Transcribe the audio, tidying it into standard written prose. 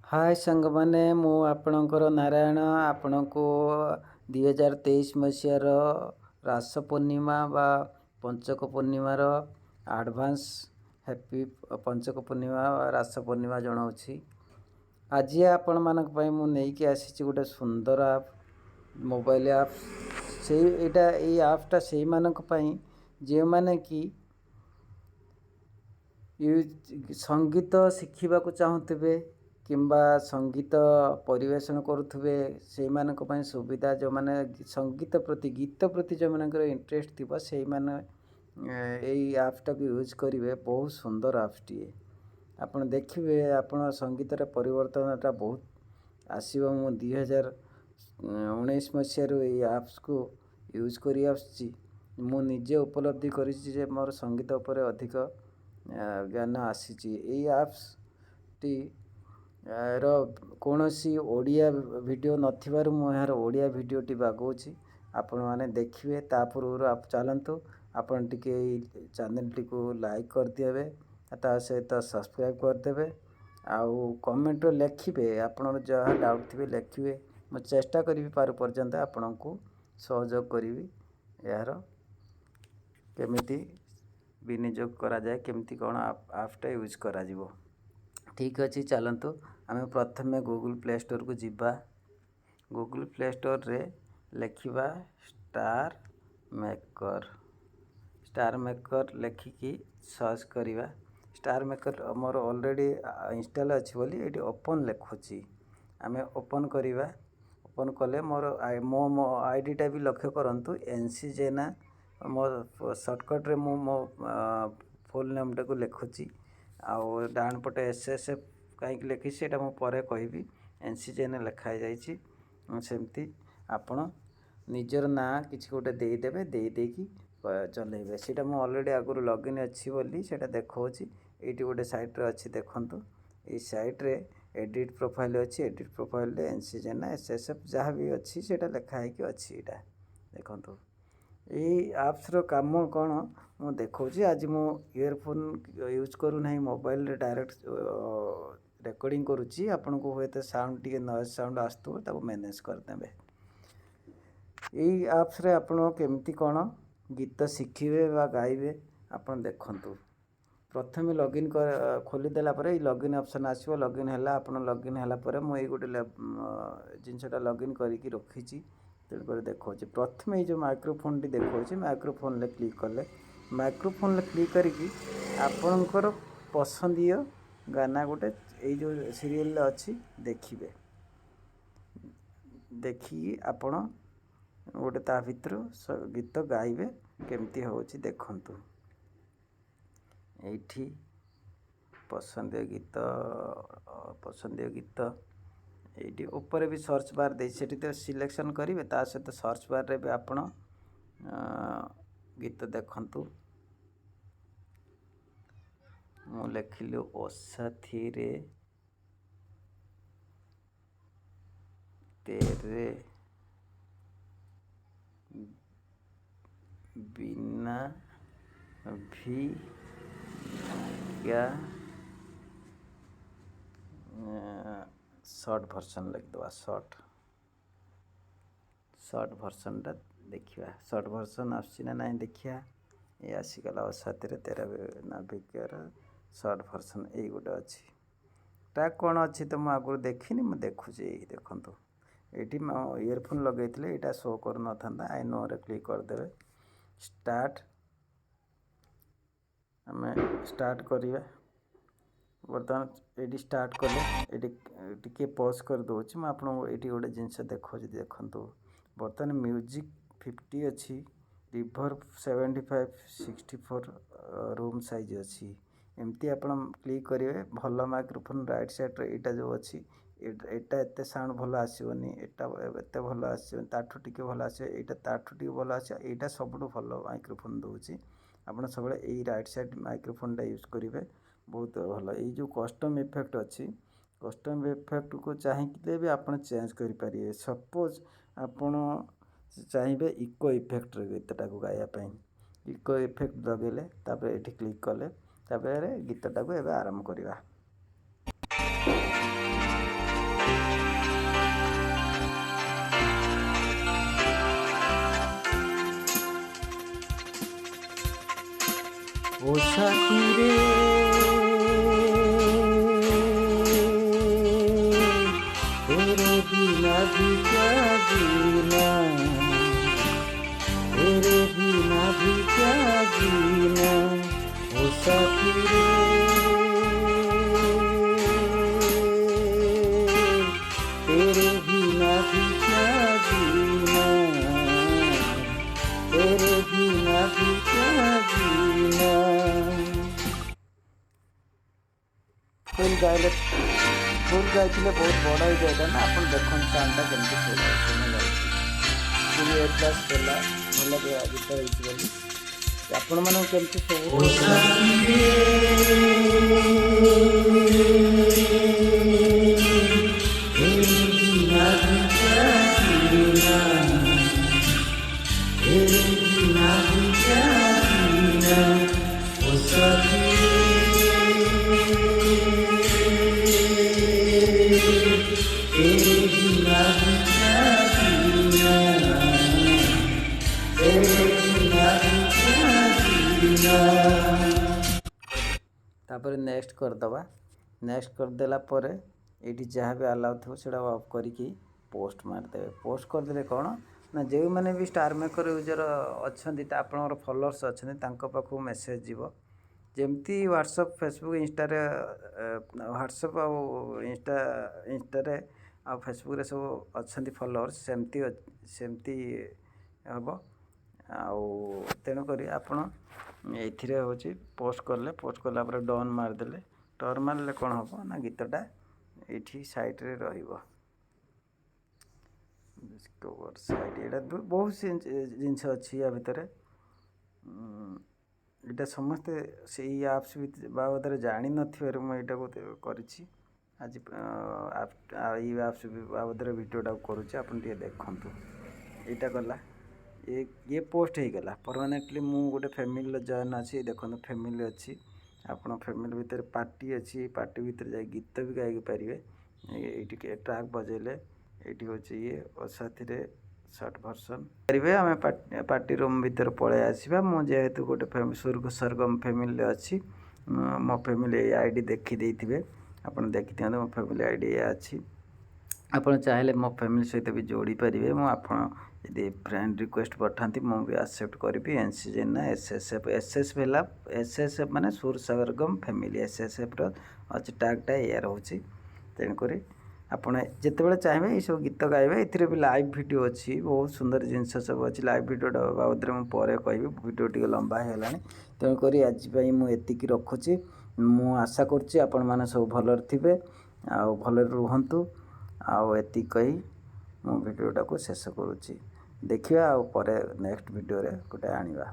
ହାଏ ସାଙ୍ଗମାନେ, ମୁଁ ଆପଣଙ୍କର ନାରାୟଣ। ଆପଣଙ୍କୁ 2023 ମସିହାର ରାସ ପୂର୍ଣ୍ଣିମା ବା ପଞ୍ଚକ ପୂର୍ଣ୍ଣିମାର ଆଡ଼ଭାନ୍ସ ହ୍ୟାପି ପଞ୍ଚକ ପୂର୍ଣ୍ଣିମା ବା ରାସ ପୂର୍ଣ୍ଣିମା ଜଣାଉଛି। ଆଜି ଆପଣମାନଙ୍କ ପାଇଁ ମୁଁ ନେଇକି ଆସିଛି ଗୋଟେ ସୁନ୍ଦର ଆପ୍, ମୋବାଇଲ ଆପ୍। ସେଇ ଏଇଟା ଏଇ ଆପ୍ଟା ସେଇମାନଙ୍କ ପାଇଁ ଯେଉଁମାନେ କି ୟୁଜ୍ ସଙ୍ଗୀତ ଶିଖିବାକୁ ଚାହୁଁଥିବେ କିମ୍ବା ସଙ୍ଗୀତ ପରିବେଷଣ କରୁଥିବେ, ସେଇମାନଙ୍କ ପାଇଁ ସୁବିଧା। ଯେଉଁମାନେ ସଙ୍ଗୀତ ପ୍ରତି, ଗୀତ ପ୍ରତି ଯେଉଁମାନଙ୍କର ଇଣ୍ଟରେଷ୍ଟ ଥିବ, ସେଇମାନେ ଏଇ ଆପ୍ଟାକୁ ୟୁଜ୍ କରିବେ। ବହୁତ ସୁନ୍ଦର ଆପ୍ସଟିଏ। ଆପଣ ଦେଖିବେ, ଆପଣ ସଙ୍ଗୀତରେ ପରିବର୍ତ୍ତନଟା ବହୁତ ଆସିବ। ମୁଁ 2019 ମସିହାରୁ ଏଇ ଆପ୍ସକୁ ୟୁଜ୍ କରି ଆସୁଛି। ମୁଁ ନିଜେ ଉପଲବ୍ଧି କରିଛି ଯେ ମୋର ସଙ୍ଗୀତ ଉପରେ ଅଧିକ ଜ୍ଞାନ ଆସିଛି। ଏଇ ଆପ୍ସଟି ର କୌଣସି ଓଡ଼ିଆ ଭିଡ଼ିଓ ନଥିବାରୁ ମୁଁ ଏହାର ଓଡ଼ିଆ ଭିଡ଼ିଓଟି ବାଗଉଛି, ଆପଣମାନେ ଦେଖିବେ। ତା ପୂର୍ବରୁ ଚାଲନ୍ତୁ, ଆପଣ ଟିକେ ଏଇ ଚ୍ୟାନେଲଟିକୁ ଲାଇକ୍ କରିଦେବେ, ତା ସହିତ ସବସ୍କ୍ରାଇବ୍ କରିଦେବେ ଆଉ କମେଣ୍ଟରେ ଲେଖିବେ। ଆପଣଙ୍କର ଯାହା ଡାଉଟ୍ ଥିବେ ଲେଖିବେ। ମୁଁ ଚେଷ୍ଟା କରିବି ପାରୁ ପର୍ଯ୍ୟନ୍ତ ଆପଣଙ୍କୁ ସହଯୋଗ କରିବି, ଏହାର କେମିତି ବିନିଯୋଗ କରାଯାଏ, କେମିତି କ'ଣ ଆପ୍ଟା ୟୁଜ୍ କରାଯିବ। ଠିକ୍ ଅଛି, ଚାଲନ୍ତୁ ଆମେ ପ୍ରଥମେ ଗୁଗୁଲ୍ ପ୍ଲେ ଷ୍ଟୋରକୁ ଯିବା। ଗୁଗୁଲ୍ ପ୍ଲେ ଷ୍ଟୋରରେ ଲେଖିବା ଷ୍ଟାର୍ ମେକର୍। ଷ୍ଟାର୍ ମେକର୍ ଲେଖିକି ସର୍ଚ୍ଚ କରିବା। ଷ୍ଟାର୍ ମେକର୍ ମୋର ଅଲରେଡ଼ି ଇନଷ୍ଟଲ୍ ଅଛି ବୋଲି ଏଇଠି ଓପନ୍ ଲେଖୁଛି। ଆମେ ଓପନ୍ କରିବା। ଓପନ୍ କଲେ ମୋର ମୋ ମୋ ଆଇଡ଼ିଟା ବି ଲକ୍ଷ୍ୟ କରନ୍ତୁ, ଏନ୍ ସି ଜେନା। ମୋ ସର୍ଟକଟ୍ରେ ମୁଁ ମୋ ଫୁଲ୍ ନେମ୍ଟାକୁ ଲେଖୁଛି। ଆଉ ଡାହାଣ ପଟେ ଏସ୍ ଏସ୍ ଏଫ୍ କାହିଁକି ଲେଖିଛି, ସେଇଟା ମୁଁ ପରେ କହିବି। ଏନ୍ ସି ଜେନା ଲେଖା ହେଇଯାଇଛି। ସେମିତି ଆପଣ ନିଜର ନାଁ କିଛି ଗୋଟେ ଦେଇଦେବେ, ଦେଇ ଦେଇକି ଚଲେଇବେ। ସେଇଟା ମୁଁ ଅଲରେଡ଼ି ଆଗରୁ ଲଗ୍ଇନ୍ ଅଛି ବୋଲି ସେଇଟା ଦେଖାଉଛି। ଏଇଠି ଗୋଟେ ସାଇଟ୍ରେ ଅଛି, ଦେଖନ୍ତୁ। ଏଇ ସାଇଟ୍ରେ ଏଡ଼ିଟ୍ ପ୍ରୋଫାଇଲ୍ ଅଛି। ଏଡ଼ିଟ୍ ପ୍ରୋଫାଇଲ୍ରେ N C Jena, S S F ଯାହା ବି ଅଛି, ସେଇଟା ଲେଖା ହେଇକି ଅଛି। ଏଇଟା ଦେଖନ୍ତୁ। ଏଇ ଆପ୍ସର କାମ କ'ଣ ମୁଁ ଦେଖାଉଛି। ଆଜି ମୁଁ ଇୟରଫୋନ୍ ୟୁଜ୍ କରୁନାହିଁ, ମୋବାଇଲରେ ଡାଇରେକ୍ଟ ରେକର୍ଡ଼ିଂ କରୁଛି। ଆପଣଙ୍କୁ ହୁଏତ ସାଉଣ୍ଡ ଟିକେ ନଏଜ୍ ସାଉଣ୍ଡ ଆସୁଥିବ, ତାକୁ ମ୍ୟାନେଜ୍ କରିଦେବେ। ଏଇ ଆପ୍ସରେ ଆପଣ କେମିତି କ'ଣ ଗୀତ ଶିଖିବେ ବା ଗାଇବେ, ଆପଣ ଦେଖନ୍ତୁ। ପ୍ରଥମେ ଲଗ୍ଇନ୍ ଖୋଲିଦେଲା ପରେ ଏଇ ଲଗ୍ଇନ୍ ଅପସନ୍ ଆସିବ। ଲଗ୍ଇନ୍ ହେଲା, ଆପଣ ଲଗ୍ଇନ୍ ହେଲା ପରେ ମୁଁ ଏଇ ଗୋଟେ ଜିନିଷଟା ଲଗ୍ଇନ୍ କରିକି ରଖିଛି, ତେଣୁକରି ଦେଖାଉଛି। ପ୍ରଥମେ ଏଇ ଯେଉଁ ମାଇକ୍ରୋଫୋନ୍ଟି ଦେଖାଉଛି, ମାଇକ୍ରୋଫୋନ୍ରେ କ୍ଲିକ୍ କଲେ, ମାଇକ୍ରୋଫୋନ୍ରେ କ୍ଲିକ୍ କରିକି ଆପଣଙ୍କର ପସନ୍ଦୀୟ ଗାନା ଗୋଟେ ଏଇ ଯେଉଁ ସିରିଏଲରେ ଅଛି, ଦେଖିବେ। ଦେଖିକି ଆପଣ ଗୋଟେ ତା ଭିତରୁ ଗୀତ ଗାଇବେ। କେମିତି ହେଉଛି ଦେଖନ୍ତୁ। ଏଇଠି ପସନ୍ଦୀୟ ଗୀତ, ପସନ୍ଦୀୟ ଗୀତ ଏଇଠି ଉପରେ ବି ସର୍ଚ୍ଚ ବାର୍ ଦେଇଛି। ସେଠି ତ ସିଲେକ୍ସନ୍ କରିବେ, ତା ସହିତ ସର୍ଚ୍ଚ ବାର୍ରେ ବି ଆପଣ ଗୀତ ଦେଖନ୍ତୁ। ମୁଁ ଲେଖିଲି ଓ ସାଥିରେ ତେରେ ବିନା ଭି କ୍ୟା, ସର୍ଟ ଭର୍ସନ୍ ଲେଖିଦେବା। ସର୍ଟ ଭର୍ସନ୍ଟା ଦେଖିବା, ସର୍ଟ ଭର୍ସନ୍ ଆସୁଛି ନା ନାହିଁ ଦେଖିବା। ଏ ଆସିଗଲା, ଓ ସାଥିରେ ତେରା ନାଭିକାର ସର୍ଟ ଭର୍ସନ୍ ଏଇ ଗୋଟେ ଅଛି। ଟ୍ରାକ୍ କ'ଣ ଅଛି ତ ମୁଁ ଆଗରୁ ଦେଖିନି, ମୁଁ ଦେଖୁଛି। ଏଇ ଦେଖନ୍ତୁ, ଏଇଠି ମୁଁ ଇୟରଫୋନ୍ ଲଗେଇଥିଲେ ଏଇଟା ଶୋ କରୁନଥାନ୍ତା। I ନୋରେ କ୍ଲିକ୍ କରିଦେବେ। ଷ୍ଟାର୍ଟ, ଆମେ ଷ୍ଟାର୍ଟ କରିବା ବର୍ତ୍ତମାନ। ଏଇଠି ଷ୍ଟାର୍ଟ କଲେ, ଏଇଠି ଟିକେ ପଜ୍ କରିଦେଉଛି ମୁଁ, ଆପଣଙ୍କୁ ଏଇଠି ଗୋଟେ ଜିନିଷ ଦେଖାଉଛି, ଦେଖନ୍ତୁ। ବର୍ତ୍ତମାନ ମ୍ୟୁଜିକ୍ 50 ଅଛି, ରିଭର୍ବ 75, 64 ରୁମ୍ ସାଇଜ୍ ଅଛି। ଏମିତି ଆପଣ କ୍ଲିକ୍ କରିବେ। ଭଲ ମାଇକ୍ରୋଫୋନ୍ ରାଇଟ୍ ସାଇଡ଼୍ରେ ଏଇଟା ଯେଉଁ ଅଛି, ଏଇଟା ଏତେ ସାଉଣ୍ଡ ଭଲ ଆସିବନି, ଏଇଟା ଏତେ ଭଲ ଆସିବନି, ତାଠୁ ଟିକେ ଭଲ ଆସିବ ଏଇଟା, ତାଠୁ ଟିକେ ଭଲ ଆସିବ ଏଇଟା। ସବୁଠୁ ଭଲ ମାଇକ୍ରୋଫୋନ୍ ଦେଉଛି। ଆପଣ ସବୁବେଳେ ଏଇ ରାଇଟ୍ ସାଇଡ଼୍ ମାଇକ୍ରୋଫୋନ୍ଟା ୟୁଜ୍ କରିବେ, ବହୁତ ଭଲ। ଏଇ ଯେଉଁ କଷ୍ଟମ୍ ଇଫେକ୍ଟ ଅଛି, କଷ୍ଟମ୍ ଇଫେକ୍ଟକୁ ଚାହିଁଲେ ବି ଆପଣ ଚେଞ୍ଜ କରିପାରିବେ। ସପୋଜ୍ ଆପଣ ଚାହିଁବେ ଇକୋ ଇଫେକ୍ଟରେ ଗୀତଟାକୁ ଗାଇବା ପାଇଁ, ଇକୋ ଇଫେକ୍ଟ ଲଗେଇଲେ, ତାପରେ ଏଠି କ୍ଲିକ୍ କଲେ, ତାପରେ ଗୀତଟାକୁ ଏବେ ଆରମ୍ଭ କରିବା। ଫୁଲ୍ ଗାଇଥିଲେ ବହୁତ ବଡ଼ ହେଇଯାଇଥାନ୍ତା। ଆପଣ ଦେଖନ୍ତୁ, ସାଉଣ୍ଡଟା କେମିତି ଶୁଣାଯାଉଛି। ସିଏ ବି ଏ ପ୍ଲସ୍ ଦେଲା, ଭଲ ଗୀତ ହେଇଛି ବୋଲି। ଆପଣମାନଙ୍କୁ କେମିତି ଓ ସବୁ ସାଥିରେ, ଏଣିକି ନାହିଁ ଚାହିନା, ଏଣିକି ନାହିଁ ଚାହିନା। ଓ ସାଥିରେ, ଏଣିକି ନାହିଁ ଚାହିନା, ଏଣିକି ନାହିଁ ଚାହିନା। ତାପରେ ନେକ୍ସଟ କରିଦେବା। ନେକ୍ସଟ କରିଦେଲା ପରେ ଏଇଠି ଯାହା ବି ଆଲାଉ ଥିବ, ସେଇଟା ଅଫ୍ କରିକି ପୋଷ୍ଟ ମାରିଦେବେ। ପୋଷ୍ଟ କରିଦେଲେ କ'ଣ ନା, ଯେଉଁମାନେ ବି ଷ୍ଟାର୍ ମେକର୍ ୟୁଜର୍ ଅଛନ୍ତି, ତା ଆପଣଙ୍କର ଫଲୋଅର୍ସ ଅଛନ୍ତି, ତାଙ୍କ ପାଖକୁ ମେସେଜ୍ ଯିବ। ଯେମିତି ହ୍ୱାଟ୍ସଅପ୍, ଫେସବୁକ୍, ଇନଷ୍ଟାରେ, ହ୍ୱାଟ୍ସଅପ୍ ଆଉ ଇନଷ୍ଟାରେ ଆଉ ଫେସବୁକ୍ରେ ସବୁ ଅଛନ୍ତି ଫଲୋଅର୍ସ, ସେମିତି ସେମିତି ହେବ। ଆଉ ତେଣୁକରି ଆପଣ ଏଇଥିରେ ହେଉଛି ପୋଷ୍ଟ କଲେ, ପୋଷ୍ଟ କଲା ପରେ ଡନ୍ ମାରିଦେଲେ। ଡନ୍ ମାରିଲେ କ'ଣ ହେବ ନା, ଗୀତଟା ଏଇଠି ସାଇଟ୍ରେ ରହିବ। ଡିସ୍କଭର ସାଇଟ୍, ଏଇଟା ବହୁତ ଜିନିଷ ଅଛି ୟା ଭିତରେ। ଏଇଟା ସମସ୍ତେ ସେଇ ଆପ୍ସ ବାବଦରେ ଜାଣିନଥିବାରୁ ମୁଁ ଏଇଟାକୁ କରିଛି ଆଜି। ଏଇ ଆପ୍ସ ବାବଦରେ ଭିଡ଼ିଓଟାକୁ କରୁଛି, ଆପଣ ଟିକେ ଦେଖନ୍ତୁ। ଏଇଟା ଗଲା, ଇଏ ପୋଷ୍ଟ ହେଇଗଲା ପରମାନେଣ୍ଟଲି। ମୁଁ ଗୋଟେ ଫ୍ୟାମିଲିର ଜଏନ୍ ଅଛି। ଦେଖନ୍ତୁ, ଫ୍ୟାମିଲି ଅଛି। ଆପଣ ଫ୍ୟାମିଲି ଭିତରେ ପାର୍ଟି ଅଛି। ପାର୍ଟି ଭିତରେ ଯାଇ ଗୀତ ବି ଗାଇ ପାରିବେ। ଏଇଠି ଟ୍ରାକ୍ ବଜେଇଲେ, ଏଇଠି ହେଉଛି ଇଏ ଓ ସାଥିରେ ସର୍ଟ ଭର୍ସନ୍ କରିବେ। ଆମେ ପାର୍ଟି ରୁମ୍ ଭିତରେ ପଳେଇ ଆସିବା। ମୁଁ ଯେହେତୁ ଗୋଟେ ସରଗମ ଫ୍ୟାମିଲିରେ ଅଛି, ମୋ ଫ୍ୟାମିଲି I D ଦେଖିଦେଇଥିବେ ଆପଣ, ଦେଖିଦିଅନ୍ତୁ। ମୋ ଫ୍ୟାମିଲି I D ଏଇଆ ଅଛି। ଆପଣ ଚାହିଁଲେ ମୋ ଫ୍ୟାମିଲି ସହିତ ବି ଯୋଡ଼ି ପାରିବେ। ମୁଁ ଆପଣ ଯଦି ଫ୍ରେଣ୍ଡ ରିକ୍ୱେଷ୍ଟ ପଠାନ୍ତି, ମୁଁ ବି ଆକ୍ସେପ୍ଟ କରିବି। N C Jena, S S F. S S F ହେଲା, ଏସ୍ ଏସ୍ ଏଫ୍ ମାନେ ସୁର ସରଗମ ଫ୍ୟାମିଲି। ଏସ୍ ଏସ୍ ଏଫ୍ର ଅଛି ଟ୍ୟାଗ୍ଟା ଏଇଆ ରହୁଛି। ତେଣୁକରି ଆପଣ ଯେତେବେଳେ ଚାହିଁବେ, ଏଇସବୁ ଗୀତ ଗାଇବେ। ଏଥିରେ ବି ଲାଇଭ୍ ଭିଡ଼ିଓ ଅଛି। ବହୁତ ସୁନ୍ଦର ଜିନିଷ ସବୁ ଅଛି। ଲାଇଭ୍ ଭିଡ଼ିଓଟା ବାବଦରେ ମୁଁ ପରେ କହିବି। ଭିଡ଼ିଓ ଟିକେ ଲମ୍ବା ହେଇଗଲାଣି। ତେଣୁକରି ଆଜି ପାଇଁ ମୁଁ ଏତିକି ରଖୁଛି। ମୁଁ ଆଶା କରୁଛି ଆପଣମାନେ ସବୁ ଭଲରେ ଥିବେ ଆଉ ଭଲରେ ରୁହନ୍ତୁ। ଆଉ ଏତିକି କହି ମୁଁ ଭିଡ଼ିଓଟାକୁ ଶେଷ କରୁଛି। ଦେଖିବା, ଆଉ ପରେ ନେକ୍ସଟ ଭିଡ଼ିଓରେ ଗୋଟେ ଆଣିବା।